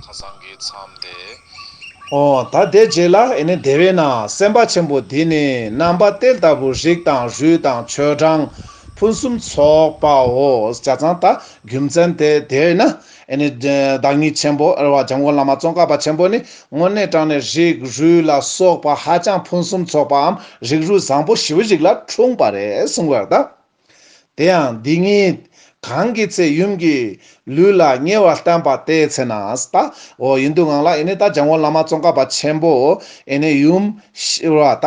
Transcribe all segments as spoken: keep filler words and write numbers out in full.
ཁ་སང་གི་མཚམས་དེ། ཨོ་ད་དེ་རྗེས་ལ་ཨེ་ནི་དེ་བས་ན་སེམས་དཔའ་ཆེན་པོ་འདི་ནི་རྣམ་པ་དེ་ལྟ་བུ་རིགས་དང་རུས་དང་ཆོས་གྲངས་ཕུན་སུམ་ཚོགས་པའོ། བྱས་ཙང་ད་རྒྱུ་མཚན་དེ་དེ་བས་ན་ཨེ་ནི་བདག་ཉིད་ཆེན་པོ་ཨེ་བ་འཇམ་མགོན་བླ་མ་ཙོང་ཁ་པ་ཆེན་པོ་ནི་དངོས་གནས་དྲང་གནས་རིགས་རུས་ལ་སོགས་པ་ཧ་ཅང་ཕུན་སུམ་ཚོགས་པའམ་རིགས་རུས་བཟང་པོ་ཞེ་པོ་ཞིག་ལ་འཁྲུངས་པ་རེད་གསུང་བར་ད། དེ་ཡང་འདི་ཉིད་གང་གི་ཚེ་ཡུམ་གྱི་ལུས་ལ་ཉེ་བར་བསྟན་པ་དེའི་ཚེ་ན། ད་འོ་ཡིན་དུས་སྒང་ལ་ཨེ་ནི་ད་འཇམ་མགོན་བླ་མ་ཙོང་ཁ་པ་ཆེན་པོ་ཨེ་ནི་ཡུམ་ཤི་བ་ད་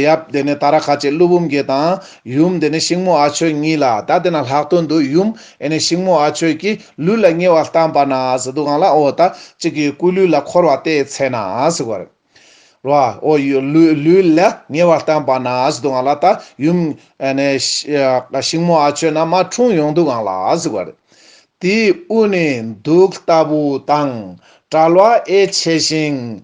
ཡབ་དེ་ནི་ད་ར་ཁ་ཆེ་ཀླུ་འབུམ་རྒྱལ་དང་ཡུམ་དེ་ནི་ཤིང་མོ་ཨ་ཆོས་གཉིས་ལ་ད་དེ་ན་ལྷག་དོན་དུ་ཡུམ་ཨེ་ནི་ཤིང་མོ་ཨ་ཆོས་ཀྱི་ལུས་ལ་ཉེ་བར་བསྟན་པ་ན་ཟེར་དུས་སྒང་ལ་འོ་ད་གཅིག་གི་སྐུ་ལུས་ལ་འཁོར་བ་དེའི་ཚེ་ན་ཟེར་བ་རེད། རོ། ཨོ་ཡུ་ལུས་ལུས་ལ་ཉེ་བར་བསྟན་པ་ན་ཟེར་དུས་སྒང་ལ་ད་ཡུམ་ཨ་ནི་ཤི་ཤིང་མོ་ཨ་ཆོས་ན་མ་འཁྲུངས་ཡོང་དུས་སྒང་ལ་ཟེར་བ་རེད། དེའི་དབུས་ནི་གདུགས་ལྟ་བུ་དང་བྲལ་བ་ཨེ་ཆེ་ཞིང་།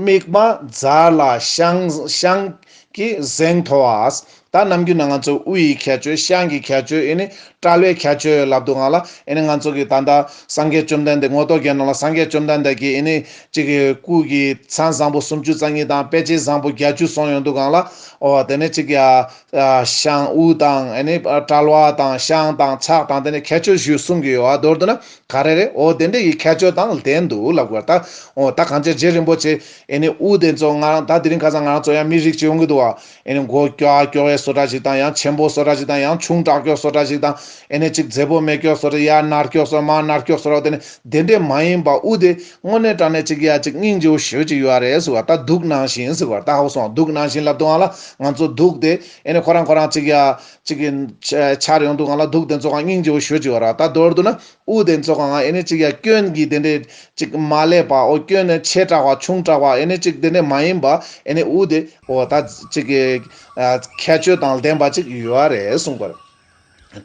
མིག་མ་འཛར་ལ་ཤངས་ཤངས་ཀྱི་གཟེངས་མཐོ་བ། ད་ནམ་རྒྱུན་ན་ང་ཚོ་དབུ་ཡི་ཁྱད་ཆོས་ཤངས་ཀྱི་ཁྱད་ཆོས་ཨེ་ནི་བྲལ་བའི་ཁྱད་ཆོས་ལབ་དུས་སྒང་ལ་ཨེ་ནི་ང་ཚོ་གི་ད་ལྟ་སངས་རྒྱས་བཅོམ་ལྡན་འདས་ངོ་ཐོག་རྒྱན་ནང་ལ་སངས་རྒྱས་བཅོམ་ལྡན་འདས་ཀྱིས་ཨེ་ནི་གཅིག་གི་སྐུ་གི་མཚན་བཟང་པོ་སུམ་ཅུ་རྩ་གཉིས་དང་དཔེ་བྱད་བཟང་པོ་བརྒྱད་ཅུ་གསུངས་ཡོང་དུས་སྒང་ལ་ཨོ་དེ་ནི་གཅིག་ཡ་ཤངས་དབུ་དང་ཨེ་ནི་བྲལ་བ་དང་ཤངས་དང་ཕྱག་དང་དེ་ནི་ཁྱད་ཆོས་ཞུ་གསུང་གི་ཡོད། ཨ་མདོར་བསྡུ་ན་ག་རེ་རེད། ཨོ་དེ་འདྲ་ཡི་ཁྱད་ཆོས་དང་ལྡན་འདུག་ལབ་དགོས། ད་ཨོ་ད་གང་ཅི་རྗེ་རིན་པོ་ཆེ་ཨེ་ནི་དབུ་དེ་ཚོ་ང་རང་ད་དེ་རིང་ཁ་སང་ང་རང་ཚོ་ཡང་མི་རིགས་གཅིག་ཡོང་གི་འདུག་བ། ཨེ་ནི་མགོ་སྐྱོག་སྐྱོག་ཡའི་བཟོ་འདྲ་ཞིག་དང་ཡང་ཆེན་པོ་བཟོ་འདྲ་ཞིག་དང་ཡང་ཆུང་དྲགས་སྐྱོག་བཟོ་འདྲ་ཞིག་དང་ཨེ་ནི་གཅིག་མཛེས་པོ་མེད་སྐྱོག་བཟོ་འདྲ་ཡར་ནར་སྐྱོག་བཟོ་མར་ནར་སྐྱོག་བཟོ་འདྲ་དེ་ནི་དེ་འདྲས་མ་ཡིན་པ། དབུ་དེ་དངོས་གནས་དྲང་གནས་གཅིག་ཡ་གཅིག་སྙིང་རྗེ་བོ་ཞེ་པོ་ཅིག་ཡོད་རེད་ཟེར་བ། ད་གདུགས་ནང་བཞིན་ཟེར་བ། ད་ཧ་གོ་སོང་། གདུགས་ནང་བཞིན་ལབ་དུས་སྒང་ལ་ང་ཚོ་གདུགས་དེ་ཨེ་ནི་ཁོ་རང་ཁོ་རང་གཅིག་ཡ་གཅིག་གི་འཆར་ཡོང་དུས་སྒང་ལ་གདུགས་དེ་ཚོ་གང་སྙིང་རྗེ་བོ་ཞེ་པོ་ཅིག་ཡོད་རེད། ད་མདོར་བསྡུ་ན་དབུ་དེ་ཚོ་གང་ཨེ་ནི་གཅིག་ཡ་སྐྱོན་གྱི་དེ་འདྲས་ཅིག་མ་ལས་པ། ཨོ་སྐྱོན་ནི་ཆེ་དྲགས་པ་ཆུང་དྲགས་པ་ཨེ་ནི་ཅིག་དེ་ནི་མ་ཡིན་པ། ཨེ་ནི་དབུ་དེ་ཨོ་ད་ཅིག་གི་ཨ་ཁྱད་ཆོས་དང་ལྡན་པ་ཅིག་ཡོད་རེད་གསུངས་པ་རེད།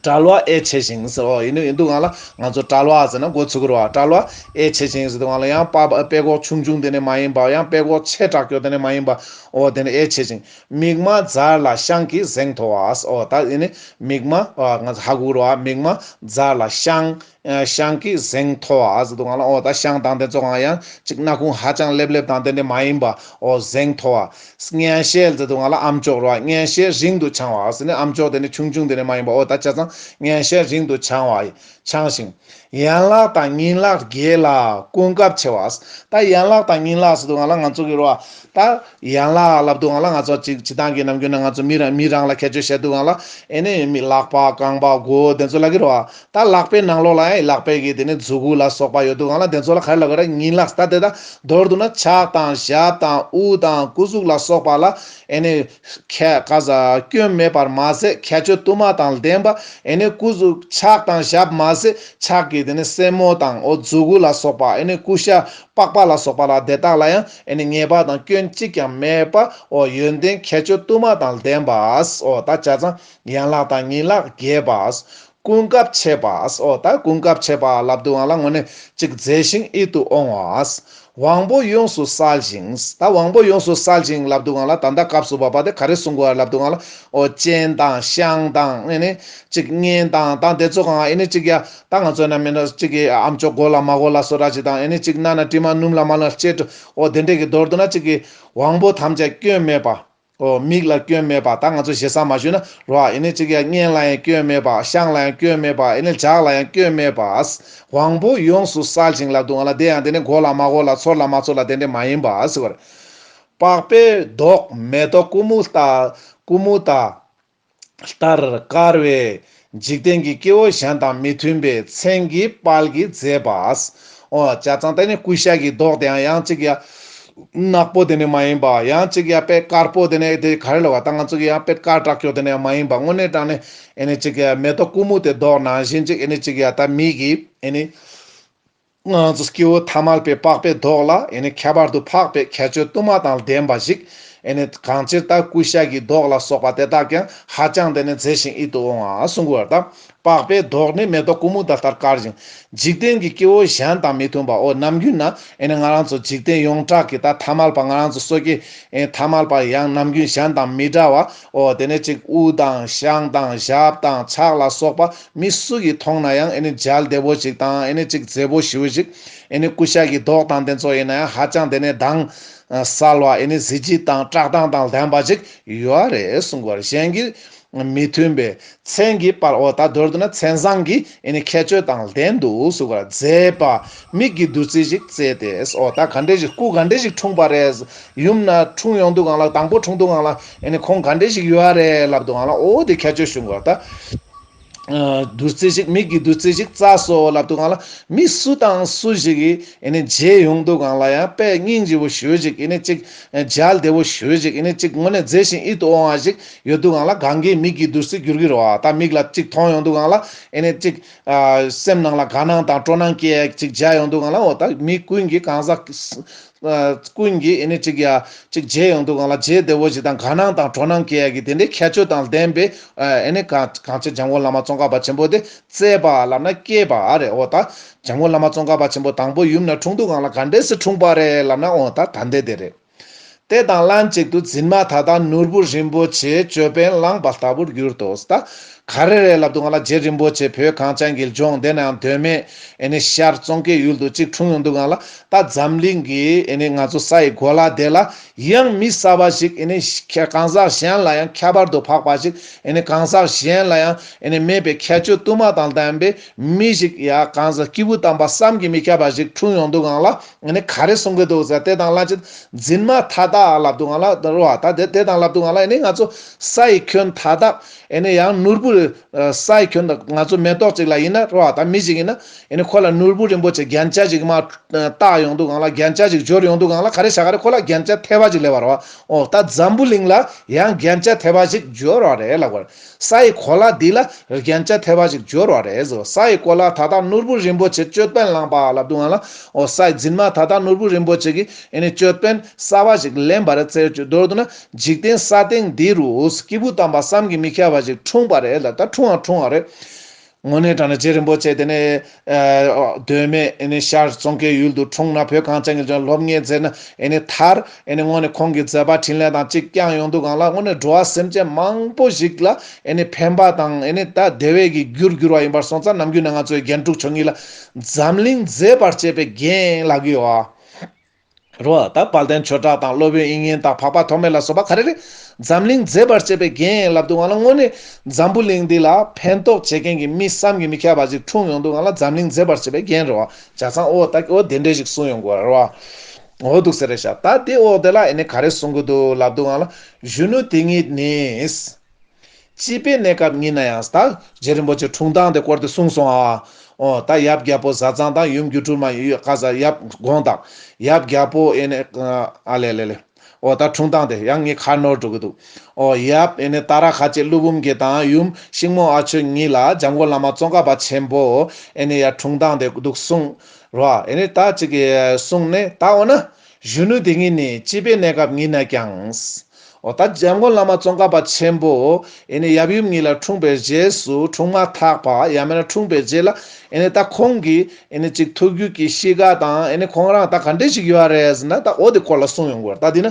བྲལ་བ་ཨེ་ཆེ་ཞིང་ཟེར། ཨོ་ཡིན་ནི་ཡིན་དུས་སྒང་ལ་ང་ཚོ་བྲལ་བ་ཟེར་ན་མགོ་ཚོས་ཀྱི་རེད་བ། བྲལ་བ་ཨེ་ཆེ་ཞིང་ཟེར་དུས་སྒང་ལ་ཡང་པ་དཔེ་ཀོག་ཆུང་ཆུང་དེ་ནི་མ་ཡིན་པ། ཡང་དཔེ་ཀོག་ཆེ་དྲགས་སྐྱོ་དེ་ནི་མ་ཡིན་པ། ཨོ་དེ་ནི་ཨེ་ཆེ་ཞིང་། མིག་མ་འཛར་ལ་ཤངས་ཀྱི་གཟེངས་མཐོ་བ། ཨོ་ད་ཡིན་ནི་མིག་མ་ཨ་ང་ཚོ་ཧ་གོ་གི་རེད་བ། མིག་མ་འཛར་ལ་ཤངས། ཨ་ཤངས་ཀྱི་གཟེངས་མཐོ་བ་ཟེར་དུས་སྒང་ལ་ཨོ་ད་ཤངས་དང་དེ་ཚོ་གང་ཡང་ཅིག་སྣ་ཁུང་ཧ་ཅང་ལེབ་ལེབ་དང་དེ་འདྲ་མ་ཡིན་པ། ཨོ་གཟེངས་མཐོ་བ། སྙན་ཤལ་ཟེར་དུས་སྒང་ལ་ཨམ་ཅོག་རེད་བ། སྙན་ཤལ་རིང་དུ་འཕྱང་བ་ཟེར་ནས་ཨམ་ཅོག་དེ་ནི་ཆུང་ཆུང་དེ་ནི་མ་ཡིན་པ། ཨོ་ད་བྱས་ཙང་སྙན་ཤལ་རིང་དུ་འཕྱང་བ་འཕྱང་ཞིང་། ཡན་ལག་དང་ཉིང་ལག་རྒྱས་ལ་ཀུན་སྐབས་ཆེ་བ། ད་ཡན་ལག་དང་ཉིང་ལག་ཟེར་དུས་སྒང་ལ་ང་ཚོ་གི་རེད་བ། ད་ཡན་ལག་ལབ་དུས་སྒང་ལ་ང་ཚོ་ཅིག་སྤྱིར་བཏང་གི་ནམ་རྒྱུན་ན་ང་ཚོ་མི་རང་མི་རང་ལ་ཁྱད་ཆོས་བཤད་དུས་སྒང་ལ་ཨེ་ནི་མི་ལག་པ་རྐང་པ་མགོ་བོ་དེ་ཚོ་ལབ་ཀྱི་རེད་བ། ད་ལག་པའི་ནང་ལོགས་ལ་ཡང་ལག་པའི་གི་དེ་ནི་མཛུ་གུ་ལ་སོགས་པ་ཡོད་དུས་སྒང་ལ་དེ་ཚོ་ལ་ག་རེ་ལབ་དགོས་རེད། ཉིང་ལག་ད་དེ་ད་མདོར་བསྡུ་ན་ཕྱག་དང་ཞབས་དང་དབུ་དང་སྐུ་གཟུགས་ལ་སོགས་པ་ལ་ཨེ་ནི་ཁྱད་ག་ས་སྐྱོན་མེད་པར་མ་ཟད་ཁྱད་ཆོས་དུ་མ་དང་ལྡན་པ། ཨེ་ནི་སྐུ་གཟུགས་ཕྱག་དང་ཞབས་མ་ཟད་ཕྱག་གི་དེ་ནི་སེན་མོ་དང་ཨོ་མཛུ་གུ་ལ་སོགས་པ་ཨེ་ནི་ཀུ་ཤ་པགས་པ་ལ་སོགས་པ་ལ་དེ་དག་ལ་ཡང་ཨེ་ནི་ཉེས་པ་དང་སྐྱོན་གཅིག་ཀྱང་མེད་པ། ཨོ་ཡོན་ཏན་ཁྱད་ཆོས་དུ་མ་དང་ལྡན་པ། ཨོ་ད་བྱས་ཙང་ཡན་ལག་དང་ཉིང་ལག་རྒྱས་པ། ཀུན་སྐབས་ཆེ་བ། ཨོ་ད་ཀུན་སྐབས་ཆེ་བ་ལབ་དུས་སྒང་ལ་དངོས་གནས་ཅིག་མཛེས་ཤིང་ཡིད་དུ་འོང་བ། དབང་པོ་ཡོངས་སུ་གསལ་ཞིང་། ད་དབང་པོ་ཡོངས་སུ་གསལ་ཞིང་ལབ་དུས་སྒང་ལ་ད་ལྟ་སྐབས་སུ་བབ་པ་དེ་ག་རེ་གསུང་དགོས་ལབ་དུས་སྒང་ལ་ཨོ་སྤྱན་དང་ཤངས་དང་ཨེ་ནི་ཅིག་སྙན་དང་ད་དེ་ཚོ་གང་ཨེ་ནི་ཅིག་ཡ་ད་ང་ཚོ་ན་མེད་ན་ཅིག་གི་ཨམ་ཅོག་གོ་ལ་མ་གོ་ལ་བཟོ་འདྲ་ཅིག་དང་ཨེ་ནི་ཅིག་སྣ་ན་དྲི་མ་སྣུམ་ལ་མ་ལ་ལྕེ་དྲི་ཨོ་དེ་འདྲས་ཀྱི་མདོར་བསྡུ་ན་ཅིག་གི་དབང་པོ་ཐམས་ཅད་སྐྱོན་མེད་པ། ཨོ་མིག་ལ་སྐྱོན་མེད་པ། ད་ང་ཚོ་ཞེ་ས་མ་ཞུས་ན་རོ། ཨེ་ནི་ཅིག་ཡ་སྙན་ལ་ཡང་སྐྱོན་མེད་པ། ཤངས་ལ་ཡང་སྐྱོན་མེད་པ། ཨེ་ནི་ལྗགས་ལ་ཡང་སྐྱོན་མེད་པ། དབང་པོ་ཡོངས་སུ་གསལ་ཞིང་ལབ་དུས་སྒང་ལ་དེ་ཡང་དེ་ནི་གོ་ལ་མ་གོ་ལ་ཚོར་ལ་མ་ཚོར་ལ་དེ་འདྲས་མ་ཡིན་པ་ཟེར་བ་རེད། པགས་པའི་མདོག་མེ་ཏོག་ཀུ་མུ་ཏ་ཀུ་མུ་ཏ་ལྟར་དཀར་བའི་འཇིག་རྟེན་གྱི་སྐྱེ་བོ་གཞན་དང་མི་མཐུན་པའི་མཚན་གྱི་དཔལ་གྱིས་མཛེས་པ། ཨོ་བྱས་ཙང་དེ་ནི་ཀུ་ཤ་གི་མདོག་དེའང་ཡང་ཅིག་ཡ་ནག་པོ་དེ་ནི་མ་ཡིན་པ། ཡང་ཅིག་ཡ་དཔེ་དཀར་པོ་དེ་ནི་དེ་ག་རེ་ལབ་དགོས། ད་ང་ཚོ་གི་ཡང་དཔེ་དཀར་དྲགས་སྐྱོ་དེ་ནི་ཡང་མ་ཡིན་པ། དངོས་གནས་དྲང་གནས་ཨེ་ནི་ཅིག་ཡ་མེ་ཏོག་ཀུ་མུ་ཏའི་མདོག་ནང་བཞིན་ཅིག་ཨེ་ནི་ཅིག་ཡ་ད་མིག་གིས་ཨེ་ནི་ང་ཚོ་སྐྱེ་བོ་ཐ་མལ་པའི་པགས་པའི་མདོག་ལ་ཨེ་ནི་ཁྱད་པར་དུ་འཕགས་པའི་ཁྱད་ཆོས་དུ་མ་དང་ལྡན་པ་ཞིག་ ཨེ་ནི་གང་ཕྱིར་ད་ཀུ་ཤ་གི་མདོག་ལ་སོགས་པ་དེ་དག་ཀྱང་ཧ་ཅང་དེ་ནི་མཛེས་ཤིང་ཡིད་དུ་འོང་བ་གསུང་གི་ཡོད་རེད་ད། པགས་པའི་མདོག་ནི་མེ་ཏོག་ཀུ་མུ་ད་ལྟར་དཀར་ཞིང་། འཇིག་རྟེན་གྱི་སྐྱེ་བོ་གཞན་དང་མི་མཐུན་པ། འོ་ནམ་རྒྱུན་ན་ཨེ་ནི་ང་རང་ཚོ་འཇིག་རྟེན་ཡོངས་གྲགས་ཀྱི་ད་ཐ་མལ་པ་ང་རང་ཚོ་སོ་སྐྱེ་ཨེ་ཐ་མལ་པ་ཡང་ནམ་རྒྱུན་གཞན་དང་མི་འདྲ་བ། འོ་དེ་ནས་ཅིག་དབུ་དང་ཞང་དང་ཞབས་དང་ཕྱག་ལ་སོགས་པ་མི་སུ་ཡིས་མཐོང་ན་ཡང་ཨེ་ནི་མཇལ་བདེ་པོ་ཞིག་དང་ཨེ་ནི་ཅིག་མཛེས་པོ་ཞེ་པོ་ཞིག་ཨེ་ནི་ཀུ་ཤ་གི་མདོག་དང་དེ་ཚོ་ཡིན་ན་ཡང་ཧ་ཅང་དེ་ནས་དྭངས་གསལ་བ། ཨེ་ནི་གཟི་བརྗིད་དང་བཀྲག་མདངས་དང་ལྡན་པ་ཞིག་ཡོད་རེད་གསུང་གི་ཡོད་རེད། གཞན་གྱིས་མི་མཐུན་པའི་མཚན་གྱི་དཔལ། འོ་ད་མདོར་བསྡུ་ན་མཚན་བཟང་གི་ཨེ་ནི་ཁྱད་ཆོས་དང་ལྡན་འདུག་གསུང་གི་ཡོད་རེད། མཛེས་པ། མིག་གི་བདུད་རྩི་ཞིག་བསྩལ་ཏེ། འོ་ད་ག་འདྲས་ཞིག་སྐུ་ག་འདྲས་ཞིག་འཁྲུངས་པ་རེད། ཡུམ་ན་འཁྲུངས་ཡོང་དུས་སྒང་ལ་དང་པོ་འཁྲུངས་དུས་སྒང་ལ་ཨེ་ནི་ཁོང་ག་འདྲས་ཞིག་ཡོད་རེད་ལབ་དུས་སྒང་ལ་འོ་དེ་ཁྱད་ཆོས་ཞུ་གི་ཡོད་རེད་ད། ཨ་བདུད་རྩི་ཞིག་མིག་གི་བདུད་རྩི་ཞིག་བསྩལ་སོང་ལབ་དུས་སྒང་ལ་མི་སུ་དང་སུ་ཞིག་གིས་ཨེ་ནི་མཇལ་ཡོང་དུས་སྒང་ལ་ཡང་དཔེ་སྙིང་རྗེ་པོ་ཞེ་པོ་ཞིག་ཨེ་ནི་ཅིག་མཇལ་བདེ་པོ་ཞེ་པོ་ཞིག་ཨེ་ནི་ཅིག་དངོས་གནས་མཛེས་ཤིང་ཡིད་དུ་འོང་བ་ཞིག་ཡོད་དུས་སྒང་ལ་གང་གིས་མིག་གི་བདུད་རྩི་འགྱུར་གྱི་རེད་བ། ད་མིག་ལ་ཅིག་མཐོང་ཡོང་དུས་སྒང་ལ་ཨེ་ནི་ཅིག་ཨ་སེམས་ནང་ལ་དགའ་སྣང་དང་སྤྲོ་སྣང་སྐྱེ་ཡ་ཅིག་མཇལ་ཡོང་དུས་སྒང་ལ་འོ་ད་མི་ཀུན་གྱིས་གང་ཟག་ཨ་ཀུན་གྱིས་ཨེ་ནི་ཅིག་ཡ་ཅིག་མཇལ་ཡོང་དུས་སྒང་ལ་མཇལ་བདེ་བོ་ཞིག་དང་དགའ་སྣང་དང་སྤྲོ་སྣང་སྐྱེ་ཡ་གི་དེ་འདྲའི་ཁྱད་ཆོས་དང་ལྡན་པའི་ཨ་ཨེ་ནི་གང་གང་ཕྱིར་འཇམ་མགོན་བླ་མ་ཙོང་ཁ་པ་ཆེན་པོ་དེ་བསྩལ་པ་ལབ་ན་བསྐྱེད་པ་རེད། འོ་ད་འཇམ་མགོན་བླ་མ་ཙོང་ཁ་པ་ཆེན་པོ་དང་པོ་ཡུམ་ན་འཁྲུངས་དུས་སྒང་ལ་ག་འདྲས་སེ་འཁྲུངས་པ་རེད་ལབ་ན་འོ་ད་ད་འདྲས་དེ་རེད། དེ་དང་ལན་གཅིག་ཏུ་འཛིན་མ་མཐའ་དག་ནོར་བུ་རིན་པོ་ཆེ་ཅོད་པན་བླངས་པ་ལྟ་བུར་གྱུར་ཏོ། ད་ག་རེ་རེད་ལབ་དུས་སྒང་ལ་རྗེ་རིན་པོ་ཆེ་བོད་གངས་ཅན་གྱི་ལྗོངས་དེ་ན་ཡང་གདོད་མའི་ཨེ་ནི་ཤར་ཙོང་ཁའི་ཡུལ་དུ་གཅིག་འཁྲུངས་ཡོང་དུས་སྒང་ལ་ད་འཛམ་གླིང་གི་ཨེ་ནི་ང་ཚོ་ས་ཡི་གོ་ལ་དེ་ལ་ཡང་མི་གསར་པ་ཞིག་ཨེ་ནི་གང་ཟག་གཞན་ལ་ཡང་ཁྱད་པར་དུ་འཕགས་པ་ཞིག་ཨེ་ནི་གང་ཟག་གཞན་ལ་ཡང་ཨེ་ནི་མེད་པའི་ཁྱད་ཆོས་དུ་མ་དང་ལྡན་པའི་མི་ཞིག་ཡ་གང་ཟག་སྐྱེས་བུ་དམ་པ་བསམ་གྱིས་མི་ཁྱབ་པ་ཞིག་འཁྲུངས་ཡོང་དུས་སྒང་ལ། ཨ་ནི་ག་རེ་གསུང་གི་འདུག་ཟེར་དེ་དང་ལན་གཅིག་འཛིན་མ་མཐའ་དག་ལབ་དུས་སྒང་ལ་རོ་ཨ་ད་དེ་དེ་དང་ལབ་དུས་སྒང་ལ་ཨ་ནི་ང་ཚོ་ས་ཡི་ཁྱོན་མཐའ་དག་ཨ་ནི་ཡང་ནོར་བུ་ས་ཡི་ཁྱོན་ང་ཚོ་མེ་ཏོག་ཅིག་ལ་ཡིན་ན་རོ་ཨ་ད་མི་ཞིག་ཡིན་ན་ཨ་ནི་ཁོ་ལ་ནོར་བུ་རིན་པོ་ཆེ་རྒྱན་ཆ་ཞིག་མ་བཏགས་ཡོང་དུས་སྒང་ལ་རྒྱན་ཆ་ཞིག་འབྱོར་ཡོང་དུས་སྒང་ལ་ག་རེ་བྱ་ག་རེ་ཁོ་ལ་རྒྱན་ཆ་ཐེབས་པ་ཞིག་སླེབས་པ་རོ་ཨ་འོ་ད་འཛམ་བུ་གླིང་ལ་ཡང་རྒྱན་ཆ་ཐེབས་པ་ཞིག་འབྱོར་བ་རེད་ལབ་པ་རེད། ས་ཡི་གོ་ལ་འདི་ལ་རྒྱན་ཆ་ཐེབས་པ་ཞིག་འབྱོར་བ་རེད་ཟེར། ས་ཡི་གོ་ལ་མཐའ་དག་ནོར་བུ་རིན་པོ་ཆེ་ཅོད་པན་བླངས་པ་ལབ་དུས་སྒང་ལ་འོ་ས་ཡི་འཛིན་མ་མཐའ་དག་ནོར་བུ་རིན་པོ་ཆེ་གི་ཨེ་ནི་ཅོད་པན་གསར་པ་ཞིག་ལེན་པར་བཙལ་ཅོ་མདོར་བསྡུ་ན་འཇིག་རྟེན་ས་སྟེང་འདི་རུ་སྐྱེས་བུ་དམ་པ་བསམ་གྱིས་མི་ཁྱབ་པ་ཞིག་འཁྲུངས་པ་རེད་ལ་ད་འཁྲུངས་ཨ་འཁྲུངས་ཨ་རེད། དངོས་གནས་དྲང་གནས་རྗེ་རིན་པོ་ཆེ་དེ་ནས་ཨ་གདོད་མའི་ཨེ་ནི་ཤར་ཙོང་ཁའི་ཡུལ་དུ་འཁྲུངས་ན་བོད་གངས་ཅན་གྱི་ལྗོངས་སློབ་གཉེར་མཛད་ན་ཨེ་ནི་མཐར་ཨེ་ནི་དངོས་གནས་ཁོང་གི་མཛད་པ་འཕྲིན་ལས་དང་གཅིག་བསྐྱངས་ཡོང་དུས་སྒང་ལ་དངོས་གནས་འགྲོ་བ་སེམས་ཅན་མང་པོ་ཞིག་ལ་ཨེ་ནི་ཕན་པ་དང་ཨེ་ནི་ད་བདེ་བའི་གི་རྒྱུར་གྱུར་བ་ཡིན་པར་སོང་ཙང་ནམ་རྒྱུན་ནས་ང་ཚོའི་རྒྱན་དྲུག་མཆོག་གཉིས་ལ་འཛམ་གླིང་མཛེས་པར་བྱེད་པའི་རྒྱན་ལབ་ཀྱི་ཡོད་ཨ། རོ་ད་དཔལ་ལྡན་ཆོས་གྲགས་དང་སློབ་དཔོན་དབྱིག་གཉེན་དང་འཕགས་པ་ཐོགས་མེད་ལ་སོགས་པ་ག་རེ་རེད། འཛམ་གླིང་མཛེས་པར་བྱེད་པའི་རྒྱན་ལབ་དུས་སྒང་ལ་དངོས་གནས་འཛམ་བུ་གླིང་འདི་ལ་ཕན་ཐོགས་བྱེད་མཁན་གྱི་མི་བསམ་གྱིས་མི་ཁྱབ་པ་ཞིག་འཁྲུངས་ཡོང་དུས་སྒང་ལ་འཛམ་གླིང་མཛེས་པར་བྱེད་པའི་རྒྱན་རེད་བ། བྱས་ཙང་ཨོ་ད་ཨོ་དེ་འདྲས་ཞིག་གསུངས་ཡོང་དགོས་རེད་བ། ཨོ་འདུག་ཟེར་རེད་ཤག་ད་དེ་ཨོ་དེ་ལ་ཨེ་ནི་ག་རེ་གསུང་གི་འདུག་ལབ་དུས་སྒང་ལ་གཞོན་ནུ་དེ་ཉིད་ནི། སྐྱིད་པའི་གནས་སྐབས་ཉིད་ན་ཡང་། ད་རྗེ་རིན་པོ་ཆེ་འཁྲུངས་སྟངས་དེ་སྐོར་དེ་གསུངས་སོང་ཨ། ཨོ་ད་ཡབ་རྒྱལ་པོ་བཟའ་ཚང་དང་ཡུམ་སྒྱུ་འཕྲུལ་མ་ཡུལ་ཁ་ས་ཡབ་དགོངས་དག་ཡབ་རྒྱལ་པོ་ཨེ་ནས་ཨ་ལེ་ལེ་ལེ། ཨོ་ད་འཁྲུངས་སྟངས་དེ་ཡང་ངས་ཁ་ནོར་འགྲོ་གི་འདུག་ཨོ་ཡབ་ཨེ་ནས་ཏཱ་ར་ཁ་ཆེ་ཀླུ་འབུམ་རྒྱལ་དང་ཡུམ་ཤིང་མོ་ཨ་ཆོས་གཉིས་ལ་འཇམ་མགོན་བླ་མ་ཙོང་ཁ་པ་ཆེན་པོ་ཨེ་ནས་ཡ་འཁྲུངས་སྟངས་དེ་འདུག་གསུངས་རོ། ཨེ་ནས་ད་ཅིག་གསུངས་ནས་ད་འོ་ན། གཞོན་ནུ་དེ་ཉིད་ནི་སྐྱིད་པའི་གནས་སྐབས་ཉིད་ན་ཀྱང་། འོ་ད་འཇམ་མགོན་བླ་མ་ཙོང་ཁ་པ་ཆེན་པོ་ཨེ་ནི་ཡབ་ཡུམ་གཉིས་ལ་འཁྲུངས་པའི་རྗེས་སུ་འཁྲུངས་མ་ཐག་པ་ཡང་མིན་ན་འཁྲུངས་པའི་རྗེས་ལ་ཨེ་ནི་ད་ཁོང་གི་ཨེ་ནི་ཅིག་ཐུགས་རྒྱུད་ཀྱི་གཤིས་ཀ་དང་ཨེ་ནི་ཁོང་རང་ད་ག་འདྲས་ཞིག་ཡོད་རེད་ཟེར་ན་ད་འོ་དེ་སྐོར་ལ་གསུངས་ཡོང་གི་ཡོད་རེད་ད་འདི་ན།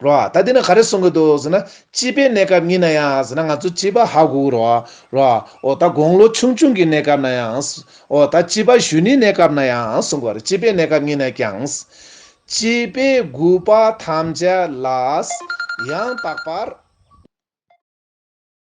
རོ། ད་འདི་ན་ག་རེ་གསུང་གི་འདུག་ཟེར་ན། སྐྱིད་པའི་གནས་སྐབས་ཉིད་ན་ཡང་ཟེར་ན་ང་ཚོ་སྐྱིད་པ་ཧ་གོ་གི་རོ། རོ། འོ་ད་དགུང་ལོ་ཆུང་ཆུང་གི་གནས་སྐབས་ན་ཡང་། འོ་ད་སྐྱིད་པ་གཞོན་ནུའི་གནས་སྐབས་ན་ཡང་གསུང་གི་རེད། སྐྱིད་པའི་གནས་སྐབས་ཉིད་ན་ཀྱང་། སྐྱིད་པའི་གུས་པ་ཐམས་ཅད་ལ། ཡང་དག་པར་